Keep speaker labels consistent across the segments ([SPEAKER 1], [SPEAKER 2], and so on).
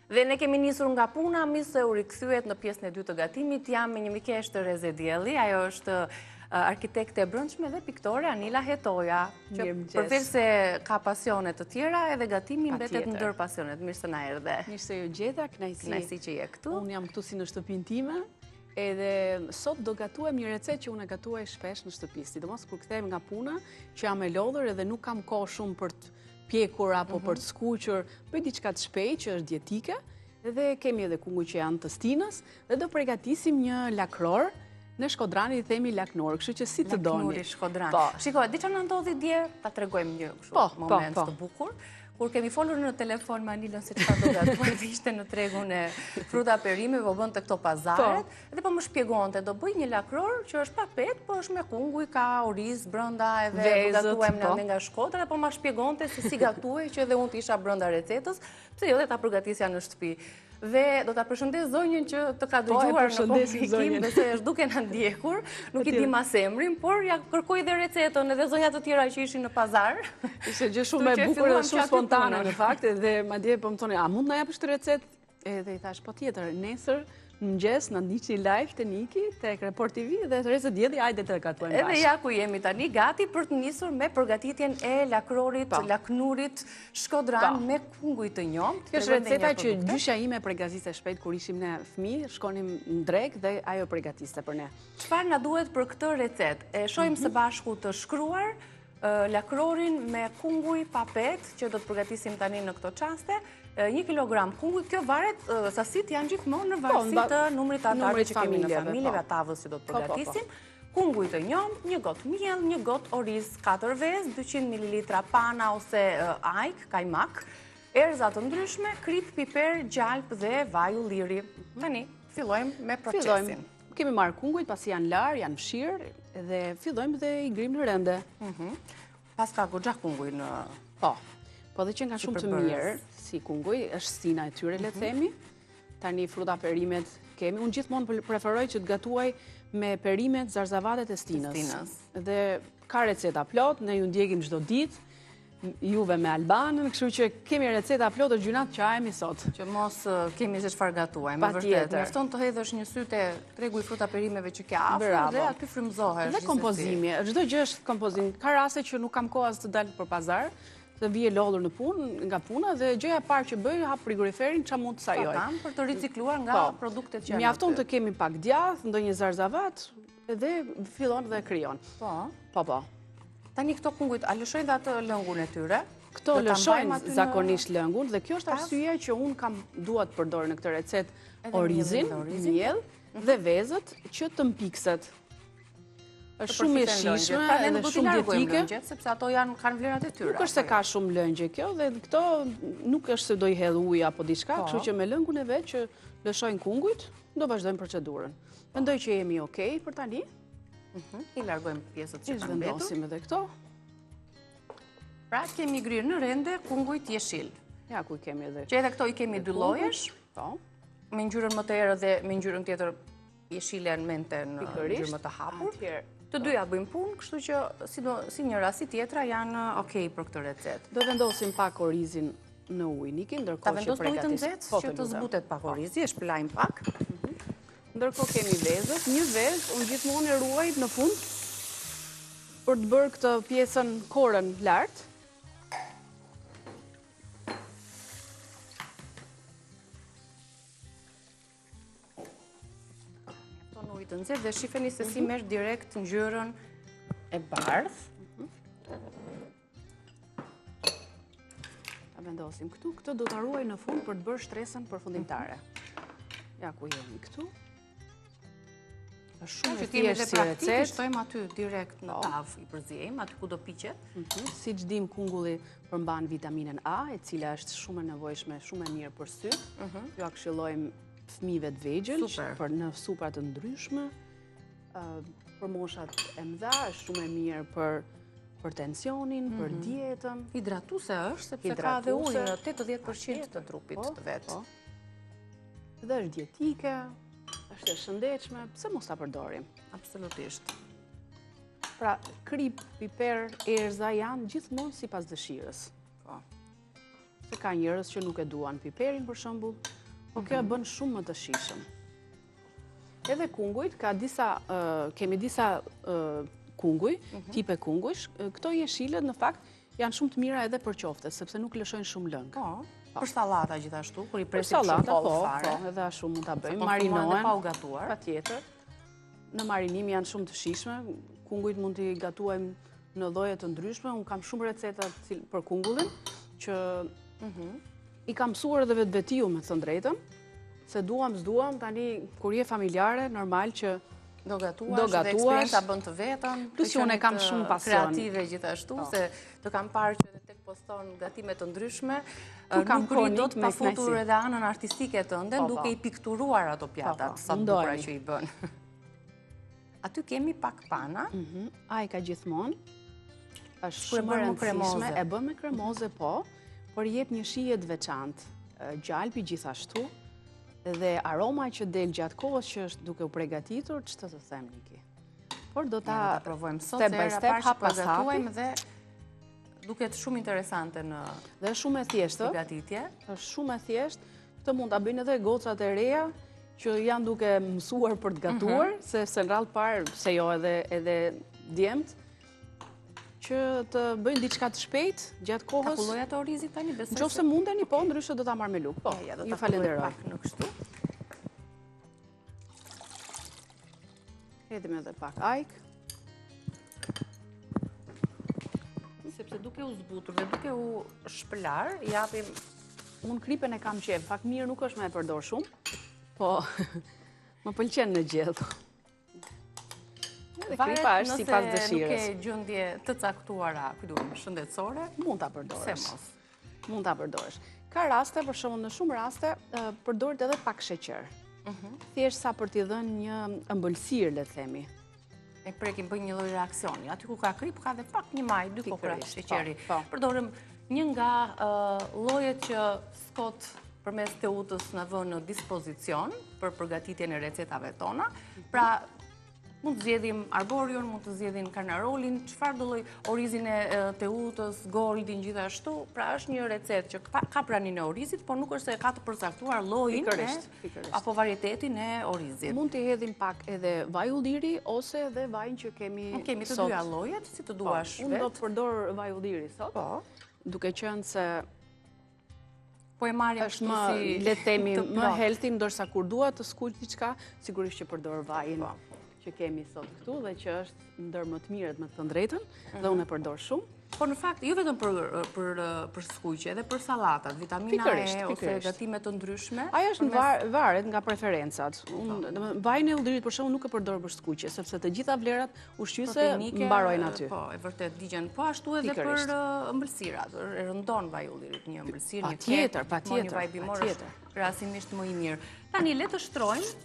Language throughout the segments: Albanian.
[SPEAKER 1] Dhe ne kemi nisur nga puna, mirë se u rikthyet në pjesën e dytë të gatimit. Jam me një mikeshë të Rreze Dielli, ajo është arkitekte e brendshme dhe piktore Anila Hetoja, që përveç se ka pasione të tjera, edhe gatimi mbetet ndër pasionet. Mirë se na erdhe.
[SPEAKER 2] Mirë se ju gjeta, kënaqësi.
[SPEAKER 1] Kënaqësi që je këtu.
[SPEAKER 2] Unë jam këtu si në shtëpinë time, edhe sot do gatuajmë një recetë që unë e gatuaj shpesh në shtëpi, sidomos kur kthehem nga puna, që jam e lodhur edhe nuk kam kohë shumë për të pjekur apo për të mhm. skuqur, bëj diçka të shpejtë që është dietike, dhe kemi edhe kunguj që janë të stinës, dhe do pregatisim një lakror, ne shkodranët i themi laknur, kështu që si të doni.
[SPEAKER 1] Laknuri shkodran. Po. Shiko, di ça na ndodhi dje, ta tregojmë një kështu po, po, moment të bukur. Kur kemi folur në telefon me Anilën se çfarë do gatuaj, dhe ishte në tregun e fruta perimeve, po bënte këto pazaret, Dhe po më shpjegonte, do bëj një lakror që është pa petë, po është me kunguj, ka oriz brenda edhe po gatuajmë ne po. nga Shkodra, dhe po ma shpjegonte se si gatuaj që edhe unë të isha brenda recetës, pse jo dhe ta përgatisja në shtëpi. Dhe do ta përshëndes zonjën që të ka po, dëgjuar në komunikim, dhe se është duke na ndjekur, nuk i di as emrin, por ia kërkoi dhe recetën edhe zonja të tjera që ishin në pazar.
[SPEAKER 2] Ishte gjë shumë e bukur dhe shumë spontane në fakt, dhe madje po më thonin, a mund na japësh këtë recetë? Edhe i thashë, patjetër, nesër në mëngjes na ndiqni live te Niki, tek Report TV dhe Rreze Dielli, hajde të gatuajmë
[SPEAKER 1] bashkë. Edhe ja ku jemi tani, gati për të nisur me përgatitjen e lakrorit, po. laknurit, shkodran po. me kunguj të njomë.
[SPEAKER 2] Kjo është receta që gjyshja ime pregatiste shpesh kur ishim ne fëmijë, shkonim në drekë dhe ajo pregatiste për ne.
[SPEAKER 1] Çfarë na duhet për këtë recetë? E shohim mhm. së bashku të shkruar, lakrorin me kunguj pa petë, që do të përgatisim tani në këto çaste, një kilogram kunguj, kjo varet, sasitë janë gjithmonë në po, varësi të numrit të anëtarëve që kemi në familje, po. tavës që do të po, përgatisim. Kunguj të njomë, një gotë miell, një gotë oriz, 4 vezë, 200 ml pana ose ajkë, kajmak, erëza të ndryshme, kripë, piper, gjalpë dhe vaj ulliri. Mhm. Tani, fillojmë me procesin.
[SPEAKER 2] Kemi marrë kungujt, pasi janë larë, janë fshirë, dhe fillojmë dhe i grijmë në rende.
[SPEAKER 1] Mhm. Paska goxha kunguj në...
[SPEAKER 2] Po, po dhe qenka shumë të mirë, si kunguj, është stina e tyre, le të mhm. themi. Tani fruta perimet kemi. Unë gjithmonë preferoj që të gatuaj me perimet zarzavatet e stinës. Dhe ka receta plot, ne ju ndjekim çdo ditë, juve me Albanën, kështu që kemi receta plot është gjynah të qahemi
[SPEAKER 1] sot. Që mos kemi se çfarë gatuajmë, me vërtet. Mjafton të hedhësh një sy te tregu i fruta perimeve që ke afër dhe aty frymëzohesh.
[SPEAKER 2] Dhe kompozimi, çdo gjë është kompozim. Ka raste që nuk kam kohë as të dal për pazar, të vij e lodhur në punë, nga puna dhe gjëja e parë që bëj, hap frigoriferin, ça mund të
[SPEAKER 1] sajoj. Po, për të ricikluar nga po. produktet që janë
[SPEAKER 2] Mjafton të kemi pak djathë, ndonjë zarzavat, Dhe fillon dhe krijon.
[SPEAKER 1] Po.
[SPEAKER 2] Po, po.
[SPEAKER 1] Tani këto kungujt, a lëshojnë dhe atë lëngun e tyre?
[SPEAKER 2] Këto lëshojnë zakonisht lëngun dhe kjo është arsyeja që unë kam dua të përdor në këtë recetë orizin, miell mhm. dhe vezët që të mpikset. Është shumë e shijshme pra,
[SPEAKER 1] dhe shumë dietike. Sepse ato janë kanë vlerat e
[SPEAKER 2] tyre. Nuk është se ka shumë lëngje kjo dhe këto nuk është se do i hedh ujë apo diçka, po. kështu që me lëngun e vet që lëshojnë kungujt, do vazhdojmë procedurën. Mendoj që jemi okej për tani.
[SPEAKER 1] Mhm, I largojmë pjesët që kanë
[SPEAKER 2] mbetur. I zhvendosim edhe këto.
[SPEAKER 1] Pra, kemi grirë në rende kungujt jeshil.
[SPEAKER 2] Ja, ku i kemi edhe.
[SPEAKER 1] Që edhe këto i kemi dy llojesh.
[SPEAKER 2] Po.
[SPEAKER 1] Me ngjyrën më të errët dhe me ngjyrën tjetër jeshile në mente në ngjyrë më të hapur. Të dyja bëjnë punë, kështu që si, do, si njëra si tjetra janë okej për këtë
[SPEAKER 2] recetë. Do vendosim pak orizin në ujë, Niki, ndërkohë
[SPEAKER 1] që pregatis. Ta vendos në ujë të nxehtë, po, që të zbutet pak po. orizi, e shpëlajmë pak.
[SPEAKER 2] Mhm. Ndërkohë kemi vezët, një vezë, unë gjithmonë e ruaj në fund për të bërë këtë pjesën korën lart.
[SPEAKER 1] Mjafton ujë të nxehtë dhe shifeni se si mhm. merr direkt ngjyrën e bardhë.
[SPEAKER 2] Mhm. Ta vendosim këtu, këtë do ta ruaj në fund për të bërë shtresën përfundimtare. Ja ku jemi këtu.
[SPEAKER 1] Është shumë e thjeshtë si recetë. Shtojmë aty direkt në po. tavë, i përziejmë, aty ku do piqet.
[SPEAKER 2] Mhm. Siç dimë kungulli përmban vitaminën A, e cila është shumë e nevojshme, shumë e mirë për sytë. Mhm. Jua këshillojmë fëmijëve të vegjël, për në supa të ndryshme. Për moshat e mëdha, është shumë e mirë për për tensionin, për mhm.
[SPEAKER 1] dietën. Hidratuese është, sepse ka dhe ujë në 80% të trupit po, të vet.
[SPEAKER 2] Po. Dhe është dietike, është e shëndetshme, pse mos ta përdorim?
[SPEAKER 1] Absolutisht.
[SPEAKER 2] Pra, kripë, piper, erëza janë gjithmonë sipas dëshirës.
[SPEAKER 1] Po.
[SPEAKER 2] Se ka njerëz që nuk e duan piperin, për shembull. Po kjo e bën shumë më të shijshëm. Edhe kungujt, ka disa, kemi disa kunguj, mhm. tipe kungujsh, këto jeshilët në fakt janë shumë të mira edhe për qofte, sepse nuk lëshojnë shumë
[SPEAKER 1] lëng. Po, po. për sallata gjithashtu, kur i presim shumë
[SPEAKER 2] po, fare. Po, edhe ashtu mund ta bëjmë,
[SPEAKER 1] marinohen. Pa u gatuar.
[SPEAKER 2] Patjetër. Në marinim janë shumë të shijshme, kungujt mund t'i gatuajmë në lloje të ndryshme, unë kam shumë receta për kungullin, që mhm. i kam mësuar edhe vetvetiu me thënë të drejtën, se duam, s'duam, tani kur je familjare, normal që
[SPEAKER 1] do gatuash, do gatuash, dhe eksperienca bën të vetën,
[SPEAKER 2] plus që unë e kam shumë
[SPEAKER 1] pasion. Kreative gjithashtu, po. se të kam parë që edhe tek poston gatime të ndryshme, nuk rri dot pa futur edhe anën artistike tënden, po, po. duke i pikturuar ato pjatat, sa të bukura që i bën. Aty kemi pak pana.
[SPEAKER 2] Mhm. Ajka gjithmonë. Është shumë e rëndësishme. E bën me kremoze, po, por jep një shije të veçantë. Gjalpi gjithashtu dhe aroma që del gjatë kohës që është duke u pregatitur, ç'të të them Niki.
[SPEAKER 1] Por do ta provojmë sot, step by step, hap pas hapi. Dhe duket shumë interesante në
[SPEAKER 2] Dhe është shumë e thjeshtë.
[SPEAKER 1] Përgatitje.
[SPEAKER 2] Është shumë e thjeshtë. Këtë mund ta bëjnë edhe gocat e reja që janë duke mësuar për të gatuar, mm -hmm. se se në radhë të parë, pse jo edhe edhe djemtë që të bëjnë diçka të shpejtë gjatë
[SPEAKER 1] kohës. Ta kulloj atë orizin tani
[SPEAKER 2] besoj. Në qoftë se mundeni, po, ndryshe do ta marr me lugë. Po, ja, ja, do ta falenderoj.
[SPEAKER 1] Pak në kështu.
[SPEAKER 2] Hedhim edhe pak ajkë.
[SPEAKER 1] Sepse duke u zbutur dhe duke u shpëlarë, japim...
[SPEAKER 2] Unë kripën e kam qejf, fakt mirë nuk është me e përdor shumë, po më pëlqen në gjellë.
[SPEAKER 1] Dhe kripa është sipas dëshirës. Nuk ke gjendje të caktuara, ku duhem, shëndetësore,
[SPEAKER 2] mund ta përdorësh. Se mos. Mund ta përdorësh. Ka raste, për shembull në shumë raste, përdoret edhe pak sheqer. Mhm. Thjesht sa për t'i dhënë një ëmbëlsirë, le të
[SPEAKER 1] themi. E prekim bëjnë një lloj reaksioni. Aty ku ka kripë, ka dhe pak një majë, dy kokrra sheqeri. Po, po. Përdorim një nga llojet që Scott përmes Teutës na vë në dispozicion për përgatitjen e recetave tona. Mhm. Pra, Mund të zgjedhim arborion, mund të zgjedhim karnarolin, çfarëdo lloj orizin e Teutës, goldin gjithashtu, pra është një recetë që ka praninë e orizit, por nuk është se ka të përcaktuar llojin apo varietetin e
[SPEAKER 2] orizit. Mund t'i hedhim pak edhe vaj ulliri ose edhe vajin që kemi sot.
[SPEAKER 1] Kemi të dyja llojet, si të po, duash
[SPEAKER 2] vetë. Unë do të përdor vaj ulliri sot, po. duke qenë se
[SPEAKER 1] Po e marrim
[SPEAKER 2] është më, le të themi, më healthy, ndërsa kur dua të skuq diçka, sigurisht që përdor vajin po. që kemi sot këtu dhe që është ndër më të mirët me thënë të drejtën, dhe mhm. unë e përdor
[SPEAKER 1] shumë. Po në fakt, jo vetëm për, për, për skuqje, edhe për sallatat, vitamina E ose gatime të ndryshme.
[SPEAKER 2] Ajo është në varet nga preferencat. Unë, po. vajin e ullirit për shembull nuk e përdor për skuqje, sepse të gjitha vlerat ushqyese mbarojnë aty.
[SPEAKER 1] Po, e vërtetë, digjen. Po ashtu edhe për ëmbëlsirat, e rëndon vaji i ullirit një ëmbëlsirë, një
[SPEAKER 2] kek, patjetër,
[SPEAKER 1] një vaj bimor është krahasimisht më i mirë. Tani, le të shtrojmë.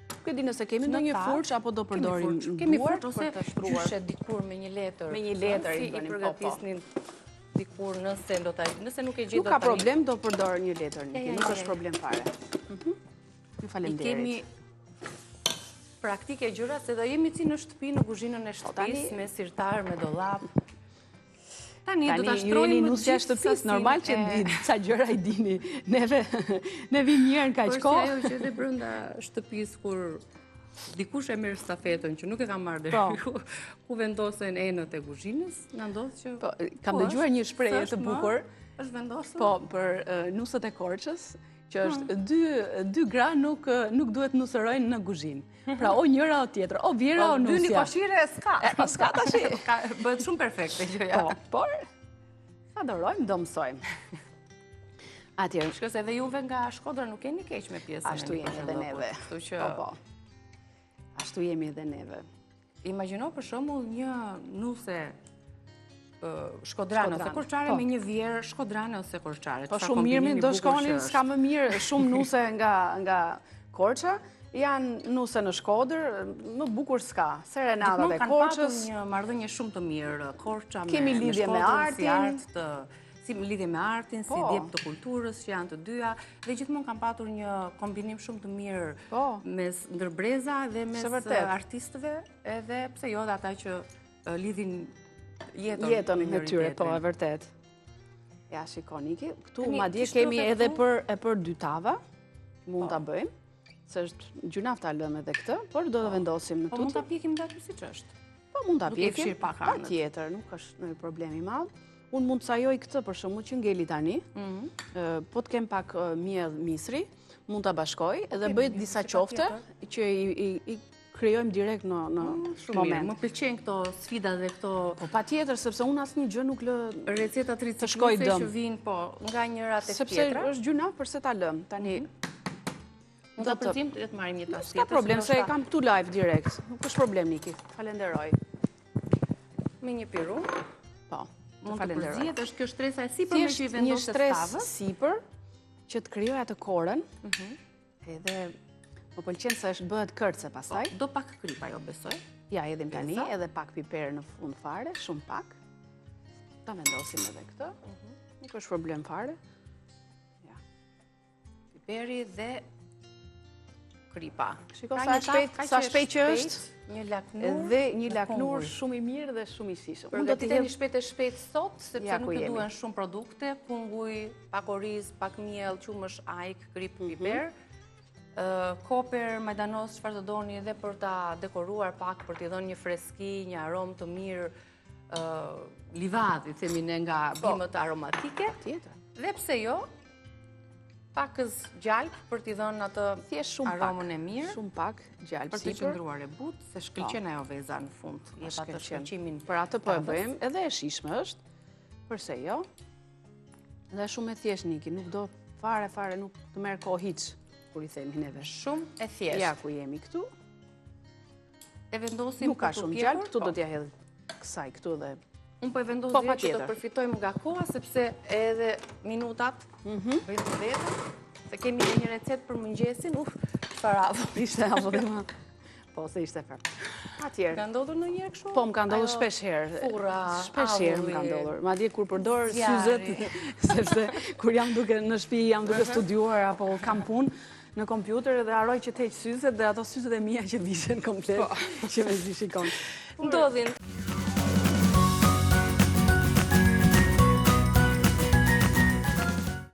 [SPEAKER 2] Nuk e di nëse kemi ndonjë furçë apo do përdorim
[SPEAKER 1] kemi furçë ose për të shtruar. Qyshe dikur me një letër.
[SPEAKER 2] Me një letër i
[SPEAKER 1] bënim, po, po. përgatisnin dikur nëse do ta nëse nuk e
[SPEAKER 2] gjej do tani. Nuk ka problem do përdor një letër, nuk është problem fare. Mhm.
[SPEAKER 1] Ju faleminderit. I kemi praktike gjëra se do jemi si në shtëpi, në kuzhinën e po, shtëpisë, me sirtar, me dollap.
[SPEAKER 2] Tani do ta shtrojmë në nusja e shtëpisë, normal që di ca gjëra i dini. Neve ne vim një herë në kaq kohë.
[SPEAKER 1] Po ajo që edhe brenda shtëpisë kur dikush e merr stafetën që nuk e ka marrë deri po. ku, ku vendosen enët e kuzhinës, na ndodh që
[SPEAKER 2] po, kam dëgjuar një shprehje të bukur.
[SPEAKER 1] Është vendosur?
[SPEAKER 2] Po, për nuset e Korçës, që është hmm. dy, dy gra nuk, nuk duhet nusërojnë në kuzhinë. Pra, o njëra o tjetra, o vjehrra po, o nusja.
[SPEAKER 1] Dy nikoqire s'ka.
[SPEAKER 2] E, po s'ka
[SPEAKER 1] tashi. Bëhet shumë perfekte gjëja.
[SPEAKER 2] Po, por, sa dorojmë, do mësojmë.
[SPEAKER 1] Atëherë. Shkës edhe juve nga Shkodra nuk keni keq me pjesën
[SPEAKER 2] Ashtu jemi edhe neve. Kështu që... Po, po. Ashtu jemi edhe neve.
[SPEAKER 1] Imagjino për shembull një nuse shkodrane ose korçare po. me një vjehrrë shkodrane ose
[SPEAKER 2] korçare. Po shumë mirë mi do shkonin, s'ka më mirë shumë nuse nga nga Korça, janë nuse në Shkodër, më bukur s'ka. Serenatat e
[SPEAKER 1] Korçës. Kanë një marrëdhënie shumë të mirë Korça
[SPEAKER 2] me Kemi lidhje me artin, si
[SPEAKER 1] art të si lidhje me artin, si po. djep të kulturës që janë të dyja dhe gjithmonë kanë patur një kombinim shumë të mirë po. mes ndër breza dhe mes artistëve edhe pse jo dhe ata që lidhin
[SPEAKER 2] jetën, jetën me tyre, po e vërtetë. Ja, shiko Niki, këtu madje kemi edhe për, e për dy tava. Mund ta po. bëjmë, se është gjynah ta lëmë edhe këtë, por do të po. vendosim në
[SPEAKER 1] tutje. Po mund ta pjekim gati siç është.
[SPEAKER 2] Po mund ta pjekim. Patjetër, nuk është ndonjë problem i madh. Unë mund të sajoj këtë për shembull që ngeli tani. Mhm. Po të kem pak miell misri, mund ta bashkoj edhe bëj disa qofte që i krijojmë direkt në në mm,
[SPEAKER 1] moment. Më pëlqejnë këto sfida dhe këto
[SPEAKER 2] Po patjetër sepse unë asnjë gjë nuk lë
[SPEAKER 1] receta të shkojë dëm. Që vijnë po nga njëra tek
[SPEAKER 2] tjetra. Sepse është gjynah përse ta lëm tani. Mhm.
[SPEAKER 1] Mund ta përziejmë të marrim një
[SPEAKER 2] tas tjetër. S'ka problem se e kam këtu live direkt. Nuk është problem Niki. Falenderoj.
[SPEAKER 1] Me një pirun.
[SPEAKER 2] Po.
[SPEAKER 1] Mund të përzihet, është kjo shtresa e sipër me që i vendoset
[SPEAKER 2] tavës. Një shtresë sipër që të krijoj atë koren. Mhm. Edhe më pëlqen se është bëhet kërce pastaj.
[SPEAKER 1] Po, do pak kripë ajo besoj.
[SPEAKER 2] Ja, hedhim tani edhe pak piper në fund fare, shumë pak. Ta vendosim edhe këtë. Mhm. Nuk është problem fare.
[SPEAKER 1] Ja. Piperi dhe kripa.
[SPEAKER 2] Shiko pra sa shpejt, sa shpejt që është.
[SPEAKER 1] Një laknur.
[SPEAKER 2] Dhe një laknur shumë i mirë dhe shumë i shijshëm.
[SPEAKER 1] Përgatiteni shpejt e shpejt sot, sepse nuk ju duhen shumë produkte, kunguj, pak oriz, pak miell, qumësht, ajkë, kripë, mhm. piper. Koper, majdanoz, çfarë të doni edhe për ta dekoruar pak, për t'i dhënë një freski, një aromë të mirë, livadhi, themi ne nga po. bimët aromatike.
[SPEAKER 2] Tjetër.
[SPEAKER 1] Dhe pse jo, pakëz gjalpë për t'i dhënë atë aromën e
[SPEAKER 2] mirë. Shumë pak gjalpë
[SPEAKER 1] Për të qëndruar e butë, se shkëlqen po. ajo veza në fund. Jep atë shkëlqimin.
[SPEAKER 2] Për atë po e bëjmë, edhe e shijshme është, përse jo. Dhe shumë e thjeshtë Niki, nuk do fare, fare, nuk të merr kohë hiç, kur i themi neve.
[SPEAKER 1] Shumë e thjeshtë.
[SPEAKER 2] Ja, ku jemi këtu.
[SPEAKER 1] E vendosim
[SPEAKER 2] Nuk ka shumë gjalpë, këtu do po. t'ja hedh kësaj këtu dhe...
[SPEAKER 1] Unë po e vendos po, që të përfitojmë nga koha, sepse edhe minutat mhm. bëjnë të vetën, se kemi dhe një recetë për mëngjesin, uf, çfarë
[SPEAKER 2] avull. Ishte avull dhe ma. Po, se ishte fërë.
[SPEAKER 1] Patjetër. Ka ndodhur ndonjëherë kështu?
[SPEAKER 2] Po, më ka ndodhur shpesh herë.
[SPEAKER 1] Furra,
[SPEAKER 2] Shpesh herë më ka ndodhur. Madje kur përdor syzet, sepse kur jam duke në shtëpi, jam duke mhm. studiuar apo kam punë, në kompjuter edhe harroj që të heq syzet dhe ato syzet e mia që vishen komplet, po. që mezi shikon.
[SPEAKER 1] Ndodhin.